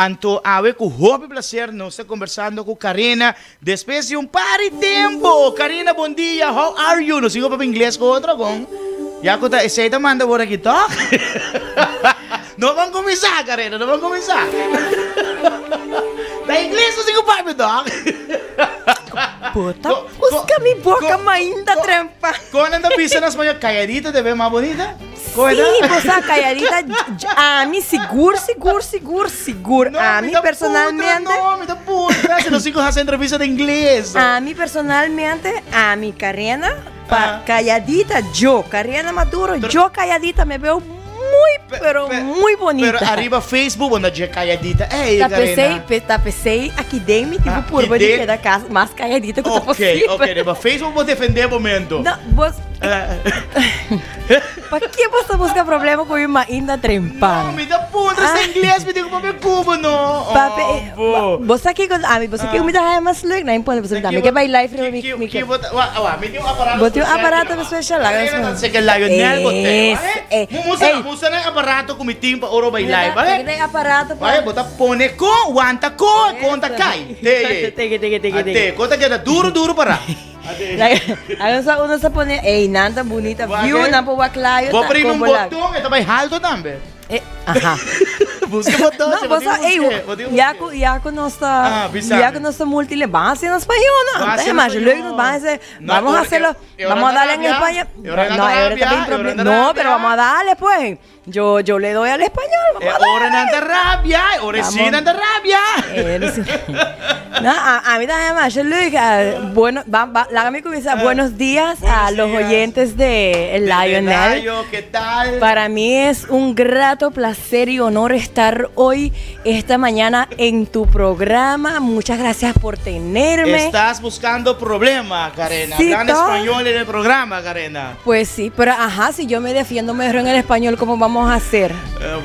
Anto awe ku hopi placer nos ta conversando ku Karina despues di un par di tempo. Karina bon dia, how are you? Nos sigo papia ingles ku otro kon? Ya ku ta esei ta manda por aki tok? No ban kuminsá Karina, no ban kuminsá. Ta ingles nos sigo papia tok? Bo ta buska mi boka mainda trempa. Kon nan ta bisa na spañol calladita te ve mas bonita? Sí, bo sa calladita, ami sigur, sigur, sigur, sigur, ami personalmente. No, mi ta puntra, si nos sigo haci entrevista den ingles. Ami personalmente, ami Karena, pa calladita, yo, Karena Maduro, yo calladita me veo muy, pero muy bonita. Pero ariba Facebook bo no dje calladita, ey, Ta Karena. pesey, ta pesey aki den mi tin cu purba di keda cas mas calladita cu ta posibel. Ok, ok, riba Facebook bo defende bo mento. No, bo. Pa ke bo sta buska problema ku mi mainda trempan? No, mi ta puntra sta ingles, mi tin ku papia kubo no. Papia, bo sa kiko ami, bo sa kiko mi ta haya mas leuk? Na impone pasobra mi ke bai live riba mi, mi ke. Awa, mi tin un aparato Bo tin un aparato special, laga nos mira. Seke Lionel bo tin, wale? Musa, musa nan aparato ku mi tin pa ora bo bai live, wale? Aki tin aparato pa. Wale, bo ta pone ko, wanta ko, kon ta kai. Teye. Teke, teke, teke, teke. Ate, kon ta keda duro, duro para. Alonso uno sa pone ey nan ta bunita view nan por wak layo Bo primi un boton e ta bay halto tambe. Eh, aha. Busca boton, No, bo sa ey ya cu ya cu nos ta ya cu nos ta multilingüe ban haci en español no. Ban Ta haci en mas leuk nos español. ban haci No, vamos a ora hacerlo e ora vamos a ta darle en rabia, español. e ora No, ta e ora ta rabia, bin e ora problema. ta No, pero rabia. vamos a darle pues. Yo, yo le doy al español. E ora nan ta rabia, e ora sí nan ta rabia. No, a, a mí también me hace leuk. Bueno, va, va, laga mi comienza. Buenos días a Buenos los días. oyentes de El De Lionel. Layo, ¿qué tal? Para mí es un grato placer y honor estar hoy, esta mañana, en tu programa. Muchas gracias por tenerme. Estás buscando problemas, Karena. Sí, Hablando todo. español en el programa, Karena. Pues sí, pero ajá, si yo me defiendo mejor en el español, ¿cómo vamos a hacer?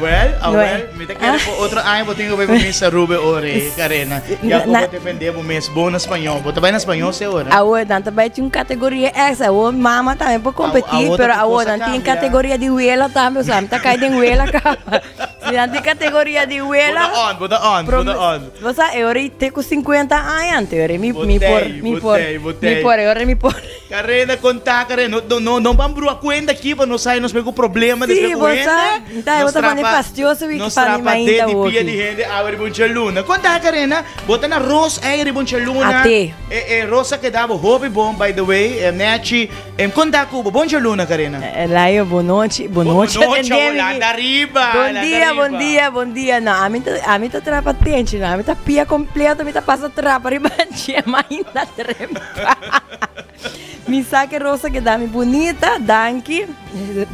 Well, ah, No well, es. mi ta kere por otro aña bo tin ku bai ku mi Sarube ora, Karena. Ya ku Na- bo defende bo mes bon na spañol. Bo ta bai na spañol se ora. Awor nan ta bai tin un categoria extra. Awor mama tambe por competi, Awor ta pero tur awor cosa nan tin cambia. categoria di wela tambe. Osea, mi ta kai den wela caba. Si nan tin categoria di Bo wela. ta on, bo ta on, bo ta on. Bo sa, e ora i te ku 50 aña, anto e ora mi, Bo mi por, tei, mi bo por, tei, bo mi tei. por, e ora mi por. Karena konta Karena, no no no ban brua kuenta aki pa no sai nos ku problema Sí, despues ku bo hende. sa, ta, bo Nos ta pone trapa fastioso wiki nos pa trapa mi mainta de di pia woki. di hende awe riba un chaluna. Konta Karena, bo ta na ros ei riba un chaluna. Ate. E e ros a keda bo hopi bon by the way, e nechi. Em konta ku bo, bon chaluna Karena. Layo, bon nochi, bon nochi Bon nochi, atendé mi. landa riba, Bon landa dia, bon riba. dia, bon dia. No, ami ta ami ta trapa tenchi, no, ami ta pia completo, mi ta pasa trapa riba dje mainta trempa. Mi sa ke rosa keda mi bunita, danki.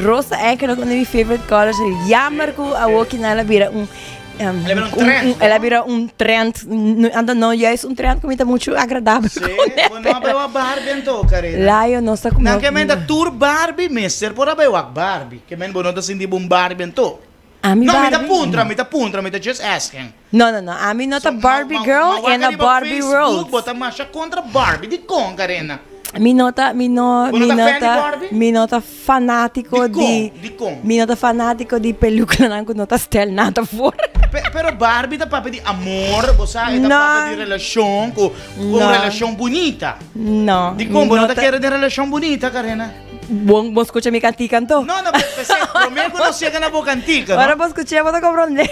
Rosa eigenlijk un di mi favorite colors. Jammer ku awor kinan el a bira un El a bira un trend, el a bira un trend. Anto no juist un trend ku mi ta muchu agradabel Sí, kuné, bo no a bai pero wak Barbie anto, Karina. Layo no sa Nan ke men ta tur Barbie mester por a bai wak Barbie. Ke men bo no ta sinti bo un Barbie anto. Ami No, mi ta Barbie? puntra, mi ta puntra, mi ta just asking. No, no, no. Ami no ta So, ma- Barbie ma- girl ma wak in a riba Barbie Facebook, world. Bo ta masha kontra Barbie. Dikon, Karina? Mi no ta, mi no, Bo no mi ta no fan di ta, Barbie? mi no ta fanátiko Dikon? di, Dikon? mi no ta fanátiko di pelíkulanan ku no ta stel nada voor. Pe- pero Barbie ta papia di amor, bo sa, e ta No. papia di relashon, ku, ku un No. relashon bunita. No. Dikon mi bo no ta ta- kere den relashon bunita, Karina? Bon, bo skucha mi kantika anto? No, no, p'esei, promé ku nos yega na bo kantika, no? Ora bo skuch'é bo ta komprondé.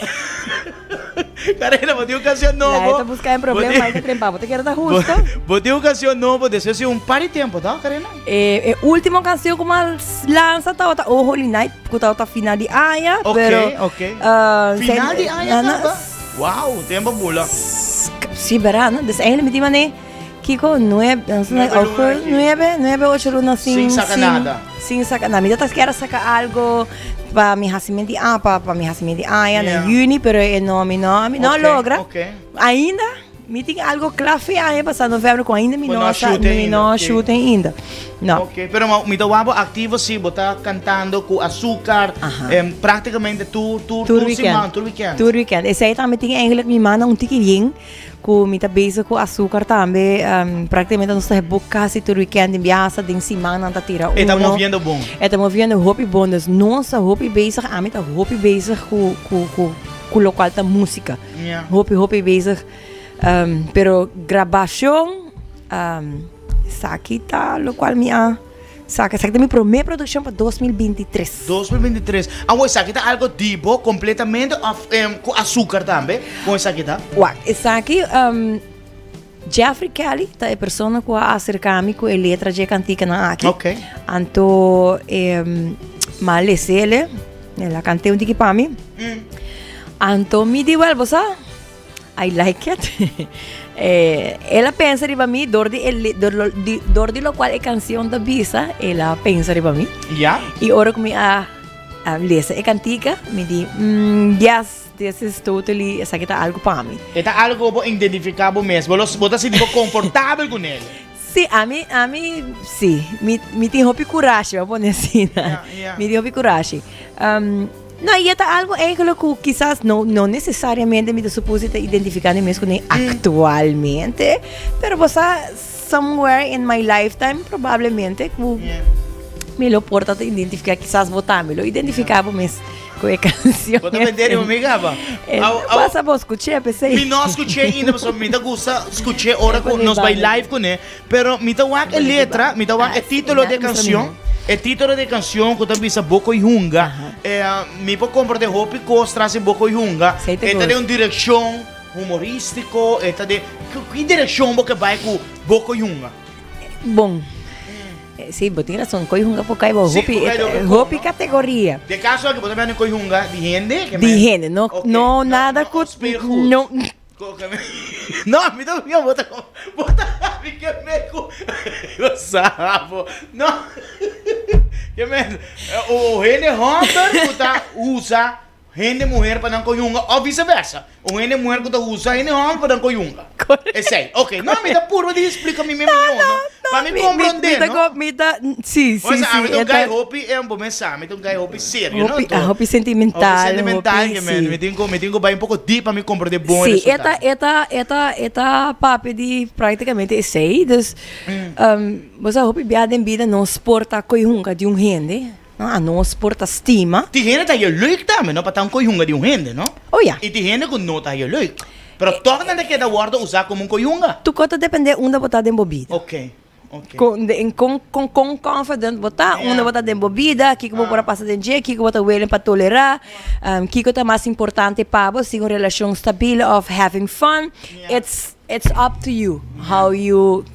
Karina, bo tin un kanshon nobo. La, e ta buska e problema, Bo e ta trempa. Bo ta kere ta husto? Bo tin un kanshon nobo despues di un par di tempu, to, Karina? E, e último kanshon ku mi a lansa tabata Oh Holy Night, ku tabata final di aña, Ok, pero, ok. Final di aña kaba? Wow, tempu a bula. Sí, bèrdat, no? Dus eigenlijk mi tin manera. Kiko nuebe, Nuebe luna aki. nuebe, nuebe, ocho luna sin, Sin saca nada. Sin saca nada. Mi ta kier saca algo pa mi hacimiento di a, pa, pa mi hacimiento di aña na Yeah. juni, pero e no, mi no, mi no Ok, logra. ok. Ainda, mi tin algo kla fe aña pasa november ku ainda mi Bo no no a sa, shoot mi ainda, no ok. shoot ainda. No. Ok, pero ma, mi ta wak bo activo si, bo ta cantando cu Azúcar, Aha. prácticamente tur, tur, Tur tur weekend. siman, tur weekend. Tur weekend. Esei tambe tin eigenlijk mi manda un tiki bien. Ku mi ta bezig ku azúcar tambe. Prákticamente nos ta boek kasi tur weekend den biaha den siman nan ta tira E ta uno. moviendo bon. E ta moviendo hopi bon. Dus nos ta hopi bezig, ami ta hopi bezig ku ku ku. ku lokual ta músika. Hopi hopi bezig. Pero grabashon esaki ta lokual mi a saka. Esaki ta mi promé produkshon pa 2023. 2023. Awor esaki ta algo di bo kompletamente òf ku Azúcar tambe? Kon esaki ta? Wak, esaki Jeffrey Kelly ta e persona ku a aserká mi ku e letra dje kantikanan aki. Anto mi a les'el, el a kant'é un tiki pa mi. Anto mi di, wèl, bo sa, I like it. El a pensa riba mi dor di e dor di lokual e kanshon ta bisa, el a pensa riba mi. I ora ku mi a lesa e kantika, mi di, yes. This is totally, esaki ta algo pa mi. E ta algo ku bo identifiká bo mes, bo lo, bo ta sinti bo komfortabel ku nel. Sí, ami, ami, sí. Mi, mi tin hopi kurashi, bo pone asina. Ja, ja. Mi tin hopi kurashi. No, i e ta algo eigenlijk ku kisas no, no nesesariamente mi ta supose ta identifiká mi mes kuné aktualmente, pero bo sa somewhere in my lifetime probablemente ku mi lo por ta identifiká, kisas bo tambe lo identifiká bo mes. Ku e canción. Bo ta bendé riba mi gaba. Pasa bo skuch'é p'esei. Mi no skuch'é ainda pasobra mi ta gusta skuch'é ora ku nos bai live kuné. Pero mi ta wak e letra, mi ta wak e título di e canción, e título di e canción ku ta bisa Boko y Hunga. Mi por komprendé hopi kos tras di Boko y Hunga. E ta den un direkshon humorístiko, e ta den, ki direkshon bo ke bai ku Boko y Hunga? Bon. Sí, bo tin razón. Koi hunga por kai bo hopi, hopi categoría. De caso aki bo ta bende koi hunga di hende? Di hende, no, no nada ku no. No, mi ta mira bo ta bo ta mi ke me ku bo sa bo. No. Ke men o hende homber ku ta usa Hende muher pa nan koyunga of vice versa. Un hende muher ku ta usa hende hòmber pa nan koyunga. Esei. Ok. No, mi ta purba di splika mi mes mihó, no? Pa mi komprondé, no? Mi ta, si, si, si. Ami ta un guy hopi, bo mes sa, mi ta un guy hopi serio, no? Hopi, hopi sentimental. Hopi sentimental, ke men. Mi tin ku bai un poko dip pa mi komprondé bon e resultado. Si, e ta, e ta, e ta papia di praktikamente esei. Dus, bo sa hopi bia den bida nos por ta koyunga di un hende. No, anos por ta stima. Tin hende ta haya leuk tambe, no? Pa ta un koyunga di un hende, no? Oh ya. I tin hende ku no ta haya leuk. Pero tòg nan ta keda wòrdu usá komo un koyunga. Tur kos ta dependé unda bo ta den bo bida. Oké, oké. Kon den kon kon kon confident bo ta, unda bo ta den bo bida, kiko bo por a pasa den dje, kiko bo ta willing pa tolerá, kiko ta mas importante pa bo, si un relashon stabil òf having fun. It's it's up to you how you.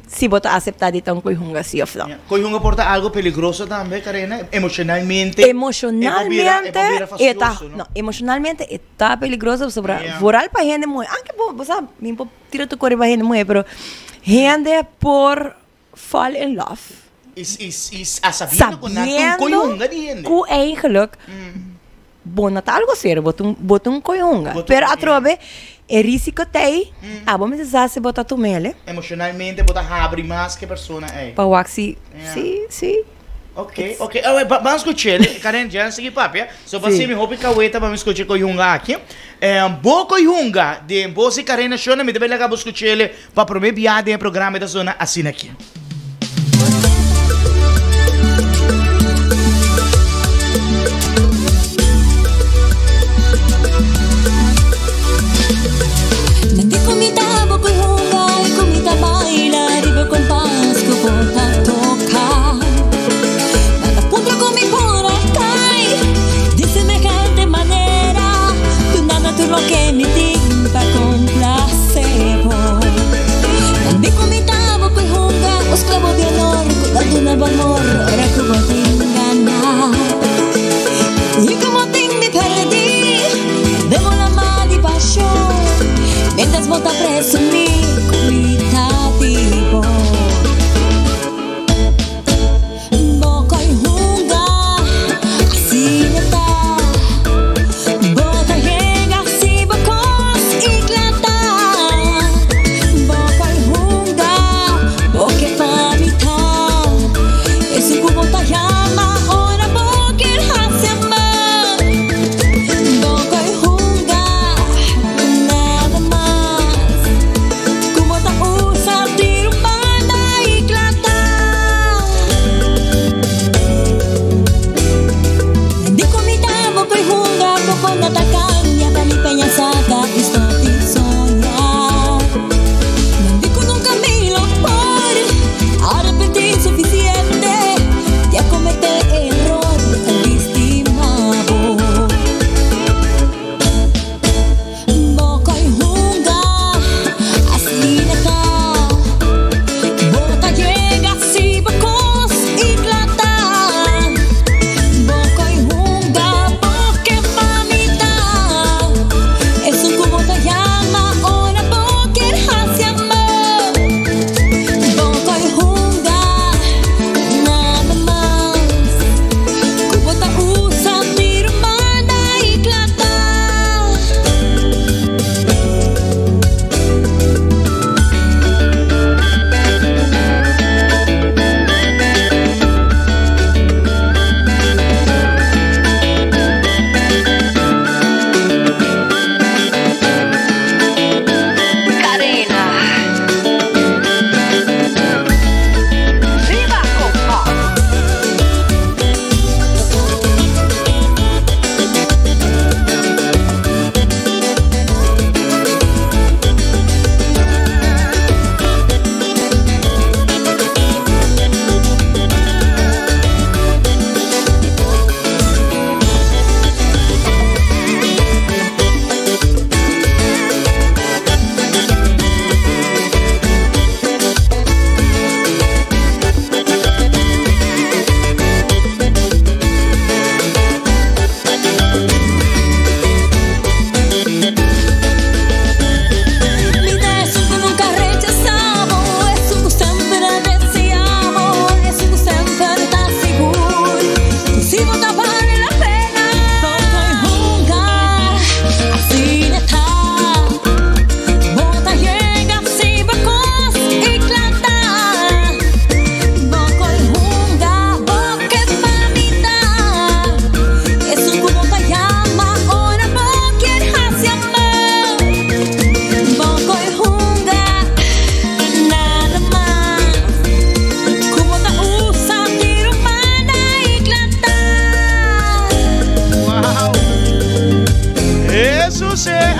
Si bo ta aseptá di ta un koihunga sí òf no. Koihunga por ta algo peligroso tambe, Karina? Emoshonalmente. Emoshonalmente e ta, no, emoshonalmente e ta peligroso pasobra vooral pa hende muhé, anke bo, bo sa, mi por tira tur kos riba hende muhé, pero hende por fall in love. I sabiendo ku nan ta un koihunga di hende. Sabiendo ku eigenlijk Bo no ta algo serio, bo ta un, bo ta un koyunga. Pero atrobe e risico ta ei, abo mester sa si bo ta tumele. Emocionalmente bo ta habri mas ke persona ei. Pa wak si, si, si. Ok, ok. Awe, ban skuch'el. Karen, dja sigui papia. So pa si mi hopi kaweta pa mi skucha e koyunga aki. Bo koyunga den bo si Karina Shona, mi ta bai laga bo skuch'el pa prome bia den e programa e ta sona asina aki.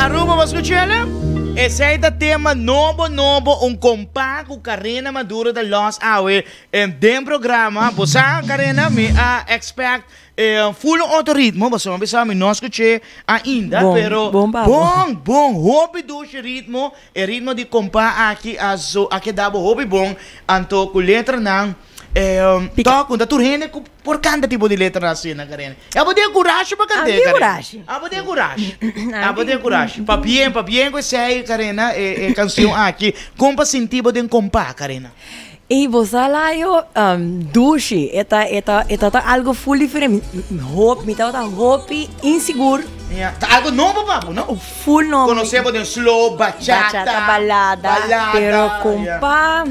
Aruba, bo scuchele? Esey ta tema nobo nobo, un compa cu Karina Maduro ta los awe den programa. Bo sa, Karina, mi a expect full un otro ritmo, pasobra mi bisa mi no scuché ainda, Bon, pero bon pa bo. bon, bon, hopi dushi ritmo. E ritmo di compa aki a zo a keda bo hopi bon, anto cu letranan Pica. Tok, cu ta tur hende cu por canta tipo di letranan asina, Karina. E abo tin e curashi pa cant'é, Abo tin Karina. curashi. Abo tin e curashi. Abo tin e curashi. Pabien, pabien cu esey, Karina, e cancion aki. Con pa sinti bo den compa, Karina? Ey, bo sa Layo, dushi. E ta, e ta, e ta ta algo full diferente. Mi, hopi, mi tabata hopi insigur. Ya, ta algo nobo pa bo, no? Full nobo. Conoce bo den slow, bachata. Bachata, balada. Balada. Pero compa,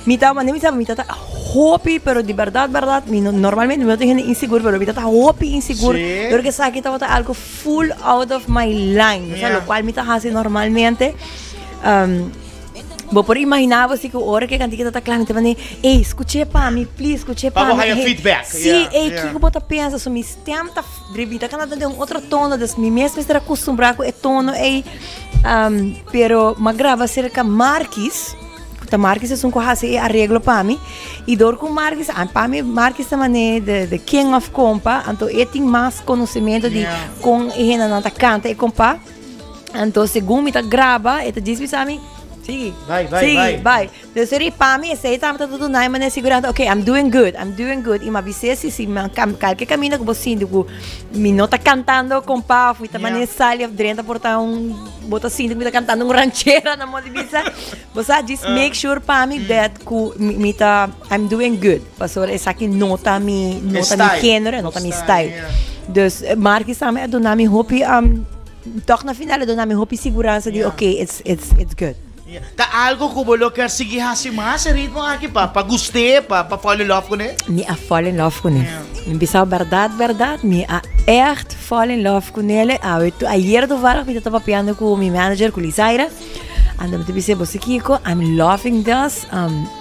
Mi ta, mane mi sa, mi ta ta hopi, pero di berdad, berdad, mi no, normalmente mi no ta hende insigur, pero mi ta ta hopi insigur. Sí. Pero que esaki tabata algo full out of my line, Yeah. lo cual mi ta haci normalmente. Bo por imagina bo si cu ora cu e cantica ta ta cla, mi ta mane, ey, scuché pa mi, please, scuché Pa pa bo mi. haya Hey, feedback. Sí, Yeah, ey, yeah. kico bo ta pensa? So mi stem ta, mi ta canta den un otro tono, dus mi mes mester acostumbra cu e tono ey. Pero m'a graba cerca Marquis. Ta Marquis esun ku hasi e areglo pa mi. I dor ku Marquis, a pa mi Marquis ta mane the the king of kompa, anto e tin mas konosementu di kon e hendenan ta kanta e kompa. Anto segun mi ta graba, e ta djis bisa mi, sigui, Bai, bai, sigui, bai. bai. Dus eri pa mi esei tambe ta duna e manera siguransa, ok, I'm doing good, I'm doing good. I m'a bis'é si si mi kalke kaminda ku bo sinti ku mi no ta kantando kompa òf mi ta manera sali òf drenta por ta un, bo ta sinti ku mi ta kantando un ranchera na modo di bisa. Bo sa just make sure pa mi that ku mi ta I'm doing good pasobra esaki no ta mi no ta mi género no ta mi style. Dus Marky tambe a duna mi hopi tòg na final a duna mi hopi siguransa di ok it's it's it's good. Ta algo ku bo lo kier sigui hasi mas e ritmo aki pa pa gust'é pa pa fall in love kuné? Mi a fall in love kuné. Mi bisa bèrdat bèrdat mi a ègt fall in love kunele awe ayer toevallig mi ta papiando ku mi manager ku Lizaira. Anto mi ta bisa boso kiko, I'm loving this,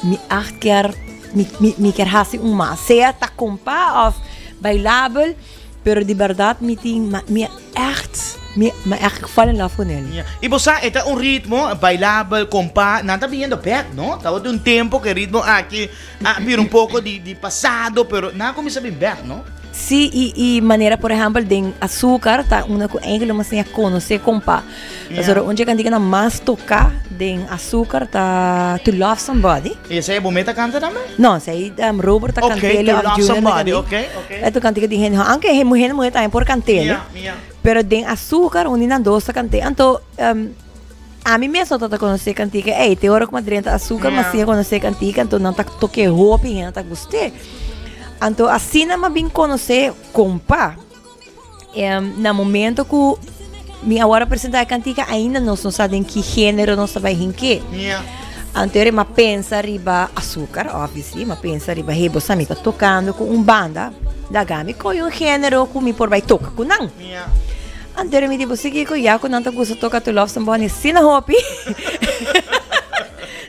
mi echt kier, mi, mi, mi kier hasi un mas. Sea ta kompa of bailabel, pero di berdad mi tin, ma, mi echt, mi, mi echt fall in love con el. Ja. I bo sa, e ta un ritmo bailabel, kompa, nan ta biniendo bek, no? Tabata un tempo ku e ritmo aki a bira un poko di, di pasado, pero nan a kuminsá bin bek, no? Sí, i, i manera por ehèmpel den Azúcar ta una ku eigenlijk lo mas konosé kompa. Pasobra un dje kantikanan mas toká den Azúcar ta To Love Somebody. I esei bo meta kanta tambe? No, esei Robert ta kant'é òf Junior ta kant'é. Ok, To Love Somebody, ok, ok. E ta kantika di hende hòmber, aunke hende muhé tambe por kant'é. Ya, ya. Pero den Azúcar un di nan dos ta kant'é. Anto ami mes no tabata konosé e kantika ei, te ora ku mi a drenta Azúcar mi a siña konosé e kantika, anto nan ta tok'é hopi, hende ta gust'é. Anto asina mi a bin konosé Kompa. Na momento ku mi awor a presentá e kantika ainda nos no sa den ki género nos ta bai hink'é. Anto ora mi a pensa riba Azúcar, obviously, mi a pensa riba hey bo sa mi ta tokando ku un banda, laga mi kohe un género ku mi por bai toka ku nan. Anto ora mi di bo si kiko ya ku nan ta gusta toka To Love Somebody asina hopi,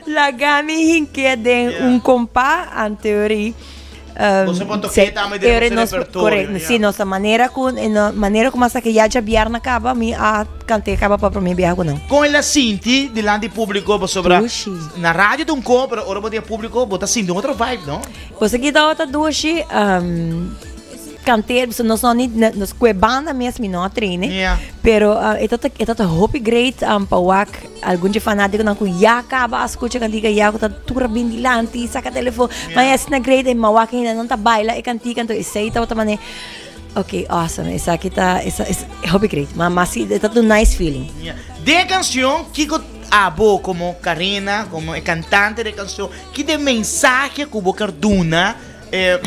laga mi hink'é den un kompa. Anto ora Boso por toké tambe den boso repertorio. Correcto. Sí, nos manera ku manera ku mas ke ya djabièrnè kaba mi a kant'é kaba pa promé biaha ku nan. Kon el a sinti dilanti públiko pasobra na radio ta un ko pero ora bo tin e públiko bo ta sinti un otro vibe no? Pues aki tabata dushi kant'é nos no ni nos ku e banda mes mi no a train pero e tabata hopi great pa wak. Algun dje fanátikonan ku ya kaba a skucha kantika ya ku ta tur a bin dilanti, saka telefon. Ma e asina great e mawak hende nan ta baila e kantika, anto esei tabata manera, ok, awesome, esaki ta, esa, es, hopi great. Ma mas si, e tabata un nice feeling. Ya. Den e kanshon, kiko abo komo Karina, komo e kantante den e kanshon, ki ta e mensahe ku bo ker duna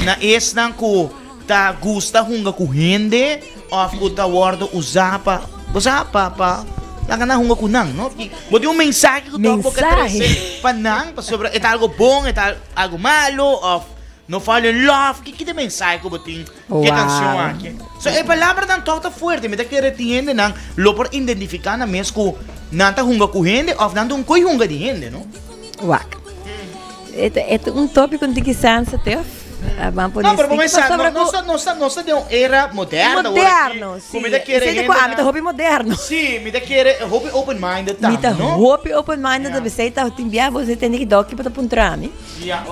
na esnan ku ta gusta hunga ku hende òf ku ta wòrdu usá pa, bo sa, pa, pa laga nan hunga ku nan, no? Bo tin un mensahe ku tòg bo ke trese pa nan pasobra e ta algu bon, e ta algu malu òf no fall in love. Ki ki ta e mensahe ku bo tin ku e kanshon aki? So e palabranan tòg ta fuerte. Mi ta kere tin hendenan lo por identifiká nan mes ku nan ta hunga ku hende òf nan ta un koi hunga di hende, no? Wak. E ta un tópiko un tiki sensitive. Ban pone No, pero sneaky comenzá, pasobra no, ku nos ta, nos ta den un era moderno awor aki. Moderno, si. Ku mi ta kere Esei ta ku hende ami ta hopi moderno. Si, mi ta kere hopi open minded Mi tambe, ta no? hopi open minded, esei ta tin bia bo tende ki doki bo ta puntra mi. Ya.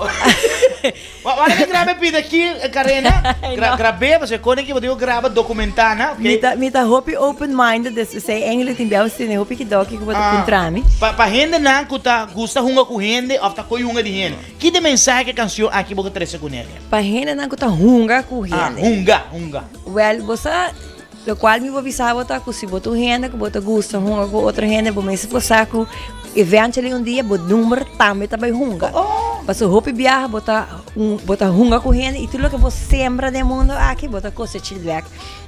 Wa wak mi graba e pida aki, Karina. Gra, grab'é, pasobra e kos aki bo tin ku graba, dokumentá, na, oké. Mi ta, mi ta hopi open minded, des esei eigenlijk tin bia bo tende hopi ki doki ku bo ta puntra mi. Pa, pa hendenan ku ta gusta hunga ku hende òf ta ko'i hunga di hende, ki ta e mensahe ku e kanshon aki bo ke trese kuné? Pa hendenan ku ta hunga ku hende. Ah, hunga, hunga. Wèl, bo sa, lokual mi por bisa bo ta ku si bo ta un hende ku bo ta gusta hunga ku otro hende, bo mester por sa ku eventually un dia bo number tambe ta bai hunga. Pasobra hopi biaha bo ta bo ta hunga ku hende i tur loke bo sembra den mundo aki bo ta kosecha bèk.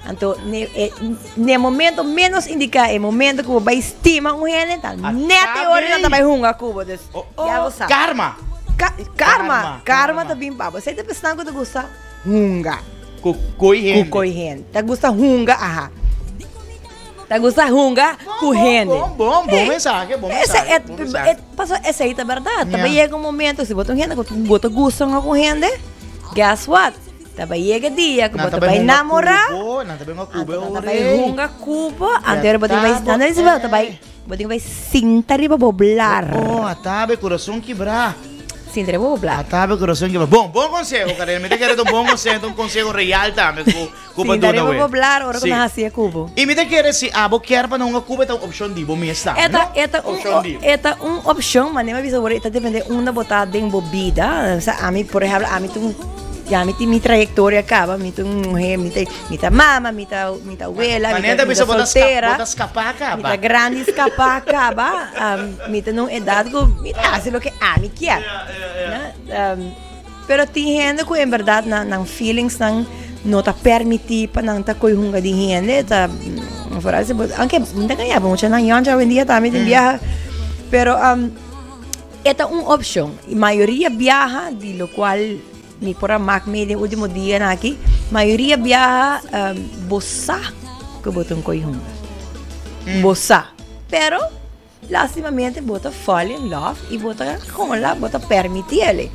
Anto ne e ne momento ménos indiká, e momento ku bo bai stima un hende ta nèt e ora nan ta bai hunga ku bo. Dus ya bo sa. Karma! Karma! Karma ta bin pa bo. Esei ta esnan ku ta gusta hunga. Ku koi hende. Ku koi hende. Ta gusta hunga, aha. Ta gusta hunga ku hende. Bon, bon, bon mensahe, bon mensahe. Bon mensahe. Pasobra esei ta bèrdat. Ta bai yega un momento, si bo ta un hende ku bo ta gusta hunga ku hende, guess what? Ta bai yega dia ku bo ta bai namorá. Nan ta bai hunga ku bo, nan ta bai hunga ku bo, anto bo tin bai, nan ta bai, bo tin bai sinta riba bo blar. Oh, ata be kurason kibrá. Sinta riba bo blar. Ata be kurason kibrá. Bon, bon konseho, Karina. Mi ta kere ta un bon konseho, ta un konseho real tambe ku ku pa Sinta duna riba we. bo blar ora ku Si. nan hasi e ku bo. I mi ta kere si abo kier pa nan hunga ku bo e ta un opshon di bo mes tambe, E ta, no? e ta un, Opshon di bo. e ta un opshon, manera mi a bisa awor, e ta depende unda bo ta den bo bida. Osea, ami, por ehèmpel, ami ta un, ya mi tin mi trayektoria kaba, mi ta un muher, mi ta, mi ta mama, mi ta, mi ta wela, mi Manera ta, ta mi bisa ta bo ta ska, soltera. bo ta skapá Mi ta kaba. grandi skapá kaba, mi ta na un edat ku mi ta hasi loke ami kier. No? Pero tin hende ku en bèrdat nan nan feelingsnan no ta permití pa nan ta koi hunga di hende, ta foral si bo, aunke mi ta gaña bo muchanan yòn awendia tambe tin biaha, pero e ta un opshon. I mayoria biaha di lokual mi por a mak mee den último dianan aki, mayoria biaha bo sa ku bo ta un koi hunga, bo sa, pero. Lastimamente bo ta fall in love y bo ta gola, bo ta permiti ele.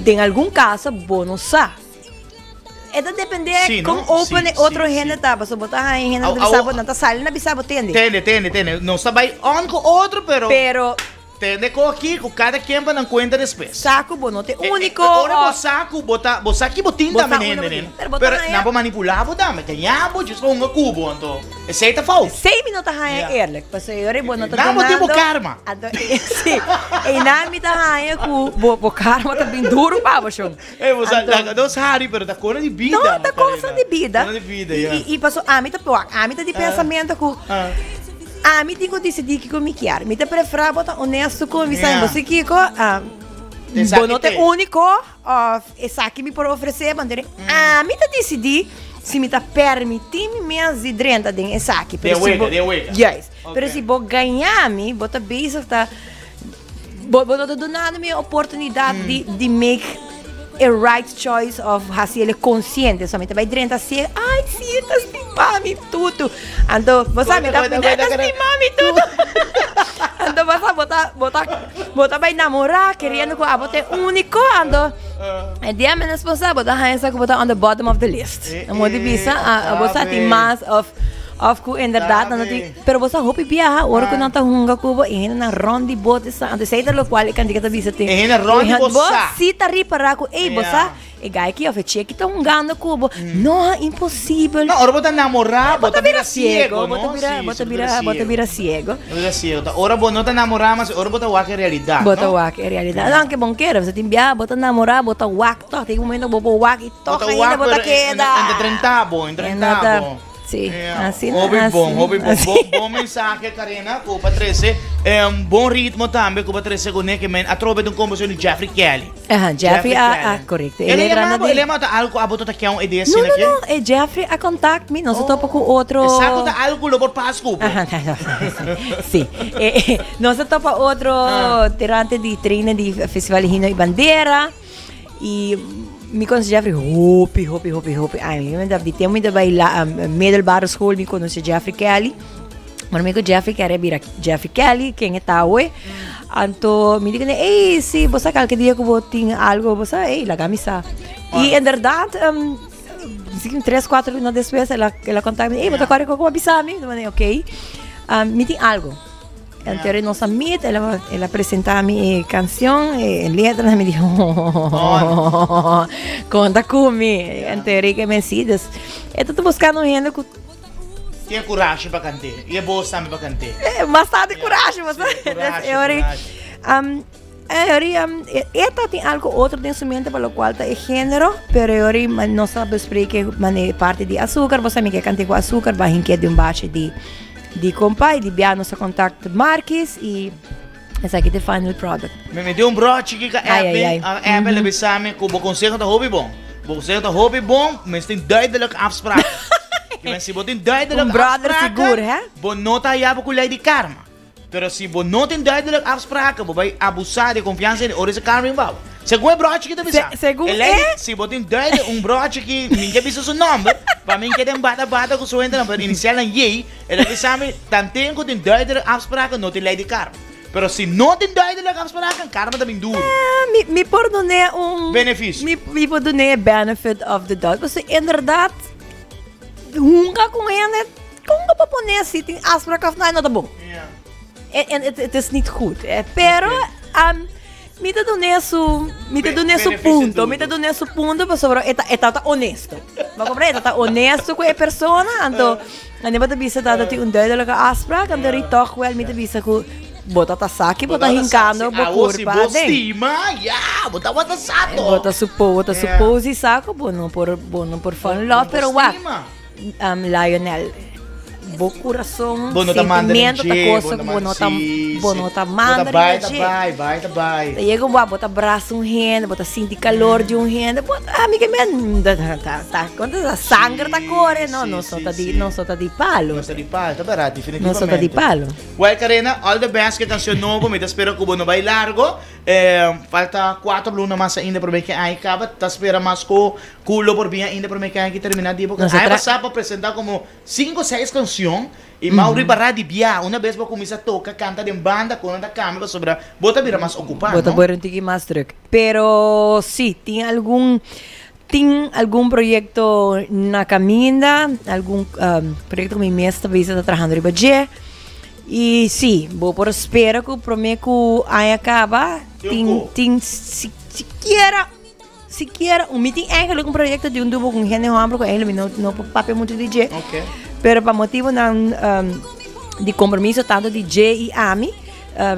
Den algun caso bo no sa. E ta depende Sí, con no? open Sí, e otro sí, hende sí. ta, pasobra bo ta haña hende Au, ta bisa au, bo, nan ta sali na bisa bo tende. Tende, tende, tende. Nos ta bai on cu otro, pero. Pero Tende ko aki ku kada ken pa nan kuenta despues. Sa ku bo no ta e úniko Ora bo òf. sa ku bo ta, bo sa ki bo tin Bo tambe sa hende unda bo nen. tin. Pero bo ta Pero haña. nan por manipulá bo tambe, gañá bo djis pa hunga ku bo, anto esei ta fout. Esei mi no ta haña Ya. eerlijk, pasobra e ora bo no ta Nan bo tin bo dunando. karma. Anto e si, einan mi ta haña ku bo bo karma ta bin duru pa bo shon. Ey, bo sa, Anto. laga nos hari, pero ta kos di bida. No, ta kosnan di bida. Kosnan di bida, I ya. i i pasobra ami ta, wak, ami ta di pensamentu ku. Ami tin ku disidí kiko mi kier. Mi ta preferá bo ta onesto ku mi, bisa bo si kiko, bo no ta e úniko òf esaki mi por ofresé bo. Anto ami ta disidí si mi ta permití mi mes di drenta den esaki. Den wega, den wega. Juist. Pero si bo gaña mi, bo ta bezig ta, bo no ta dunando mi e oportunidat di make e right choice of hasi el konsiente. So mi ta bai drenta ciego, ay si e ta stima mi tutu. Anto bo sa mi ta mi ta stima mi tutu. Anto bo sa bo ta bo ta bo ta bai namorá keriendo ku abo ta e úniko anto e dia menos pensá bo ta haña sa ku bo ta on the bottom of the list. Bo di bisa bo sa tin mas of of ku inderdaad nan no tin pero bo sa hopi biaha ora ku nan ta hunga ku bo e hendenan rònt di bo ta sa anto esei ta lokual e kantika ta bisa tin E hende rònt di bo sa. si ta ripará ku ey bo sa e gai aki of e cheki ta hungando ku bo no imposibel. No ora bo ta namorá bo ta bira siego no bo ta bira bo ta bira bo ta bira siego. Bo ta bira siego ta ora bo no ta namorá mas ora bo ta wak e realidat no. Bo ta wak e realidat aunke bon kere bo sa tin biaha bo ta namorá bo ta wak tòg tin un momento bo por wak i tòg ainda bo ta keda. Bo ta drenta bo e drenta bo. Sí, así na, Hopi bon, así, hopi bon. así. Bon, bon mensahe, Karina, ku pa trese. Un bon ritmo tambe ku pa trese ku Nicky Man. Atrobe ta un komposishon di Jeffrey Kelly. Aha, Jeffrey a, a, korekto. El a letra yama na bo, di- el a yama ta algu ku abo ta kia un idea No, asina no, ke? no, e Jeffrey a contact mi, nos a topa ku otro. E sa ku ta algu ku lo por pas ku bo. Aha, sí. Eh, nos a topa otro durante di training di Festival Himno y Bandera. Y mi conoce Jeffrey hopi, hopi, hopi, hopi aña. Mi di tempo mi ta bai la, middelbare school mi conoce Jeffrey Kelly. Maar mi cu Jeffrey Kelly bira Jeffrey Kelly, ken e ta awe. Anto mi di kuné, ey, si bo sa kalke dia ku bo tin algo, bo sa, ey, laga mi sa. I inderdat, miskien tres, kuater luna despues el a, el a kontak mi, ey, bo ta kòrda ku bo a bisa mi? Mi di, okey, mi tin algo. Anto ora nos a meet, el a, el a presentá mi e kanshon, e letra, mi di, konta ku mi. Anto ora ke mi si, dus, e ta buskando un hende ku. Tin e kurashi pa kant'é i e bos tambe pa kant'é. Mas tantu kurashi, bo sa. E ora, e ora, e ta tin algo otro den su mente pa lokual ta e género, pero e ora nos a bespreke manera e parti di azúcar, bo sa mi ke kant'é ku azúcar, ba hink'é den un bachi di di kompa i di bia nos a kontakt Markis i esaki ta e final product. Mi mete un brochi ki ka app a app el a bisa mi ku bo konseho ta hopi bon. Bo konseho ta hopi bon, mester tin duidelijk afspraken. Ke men si bo tin duidelijk Un brother afspraken, sigur, hè? bo no ta haya bo ku lei di karma. Pero si bo no tin duidelijk afspraken, bo bai abusá di e konfiansa di ora esei karma bin bou. Segun e brochi ki ta bisa. Se, segun E lei di, e? si bo tin duidelijk un brochi ki mi ke bisa su nòmber, pa mi ke den bata bata ku su hendenan, pero inisialnan J, e ta bisa mi, tanten ku tin duidelijk afspraken, no tin lei di karma. Pero si no tin duidelijk afspraken, karma ta bin duru. Eh, mi, mi por dun'é un. Benefisio. Mi, mi por dun'é e benefit of the doubt. Pasobra inderdaad, hunga ku hende, kon bo por pone si tin afspraak of no, no ta bon. Ja. En, en het, het is niet goed. Eh, pero, um, mi ta dun'é su, mi ta Be- dun'é su beneficio punto, mi ta dudu. dun'é su punto pasobra e ta, e ta ta honesto. Bo comprende? E ta ta honesto ku e persona, anto en bo ta bisa ta tin un duidelijke afspraak, anto ri toch wel mi ta bisa ku bo ta ta sa ki bo ta hinkando bo Awo si kurpa bo aden. stima, ya, bo tabata sa toch. Bo ta supo, bo ta Ja. suppose sa ku bo no por, bo no por fall in Bo love, no por pero wak, stima. um, Lionel, bo kurason, Bo no ta manda den sentimento ta dje, cosa bo ku bo no ta, sí, bo sí. no ta Bo ta manda bai, riba ta dje. bai, bai, ta bai. Ta yega un bua, bo ta brasa un hende, bo ta sinti kalor di un hende, bo ta, ami ke men, ta, ta, ta, ta, kon ta, sanger ta kore, no, Sí, nos no sí, ta di, sí. nos no ta di palo. Nos ta di palo, ta bèrdat, Nos no ta di definitivamente. palo. Well, Karina, all the best ku e kanshon nobo, mi ta spera ku bo no bai largo. Falta cuatro luna mas ainda prome ke aña caba. Ta spera mas cu cu lo por bin ainda prome ke aña ki termina di boca. Nos a Aña tra- pasa pa presenta como cinco seis cancion y Mauri bara di bia. Una bes bo cuminsa toca canta den banda cu nan ta cambia pasobra bo ta bira mas ocupa, Bo ta no? bira un tiki mas druk. Pero si, tin algun tin algun proyecto na caminda, algun proyecto cu mi mes ta bisa ta trahando riba dje. Y si, bo por spera cu prome cu aña caba, tin, tin sikiera, sikiera un, mi tin eigenlijk un proyecto di un duo cu un hende homber cu eigenlijk mi no, no por papia mucho di dje. Okay. Pero pa motibonan di compromiso tanto di dje y ami,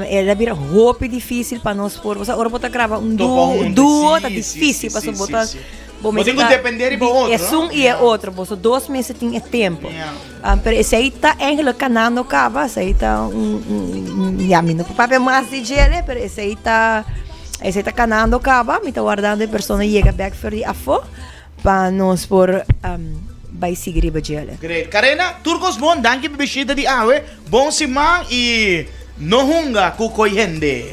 el a bira hopi dificil pa nos por, osea ora bo ta graba un Topa duo, hunto, duo sí, ta sí, dificil sí, pasobra sí, bo ta, sí. bo Bo mester tin cu ta depende riba di otro, no? esun y e otro, boso dos mester tin e tempo. Yeah. Pero esei ta eigenlijk kanando kaba, esei ta un, un, ya mi no por papia mas di djele, pero esei ta, esei ta kanando kaba, mi ta wardando e persona yega bek for di afó pa nos por bai sigui riba djele. Great. Karina, tur kos bon, danki pa bishita di awe, bon siman i no hunga ku koi hende.